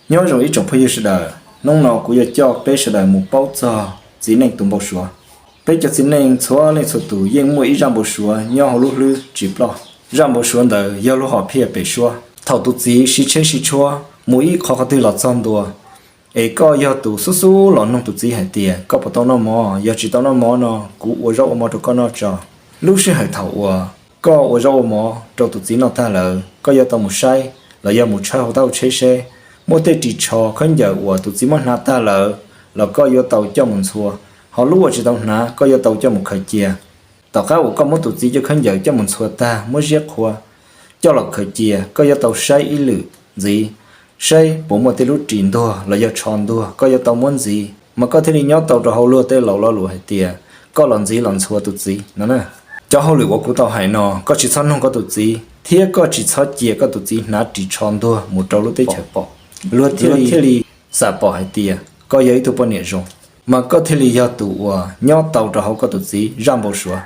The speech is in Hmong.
Nyob zoo ib tsoom phooj ywg sawv daws, hnub no kuv yuav coj peb sawv daws mus paub txog txiv neej tus npau suav. Peb cov txiv neej txhua leej txhua tus yeej muaj ib zaj npau suav nyob hauv lub hlwb tsis ploj. Zaj npau suav ntawd yog lub hom phiaj pem suab. Thaum tus txiv siv tsheb siv tshuab mus ib qho qhov twg los txog ntua, es koj yog tus xub xub los nug tus txiv hais tias koj puas tau noj mov, yog tsis tau noj mov no kuv ua zaub ua mov rau koj noj tso. Lub sij hawm thaum uas koj ua zaub ua mov rau tus txiv noj tag lawm, koj yuav tau mus saib los yog mus tshawb hauv taub hau tsheb seb muaj tej ris tsho khaub ncaws uas tus txiv muab hnav tag lawm los koj yuav tau coj mus ntxhua. Ho lub uas tsis tau hnav koj yuav tau coj mus khaws cia. Tom qab uas koj muab tus txiv cov khaub ncaws coj mus ntxhua tag muab ziab qhua coj los khaws cia, koj yuav tau saib ib lwm ntxiv, saib puas muaj tej lub ris ntuag los yog tsho ntuag, koj yuav tau muab ntxiv mas koj thiaj li nyob tau rau hauv luag tej laus lo lus hais tias koj los ntxiv los ntxhua tus txiv no. Cov hauj lwm uas kuv tau hais no koj tsis txhob nug koj tus txiv thiab koj tsis txhob cia koj tus txiv hnav ris tsho ntuag mus rau lub teb chaws pom. Luag thiaj li xam pom hais tias koj yog ib tug poj niam zoo, mas koj thiaj li yog tus uas nyob tau rau hauv koj tus txiv zaj npau suav.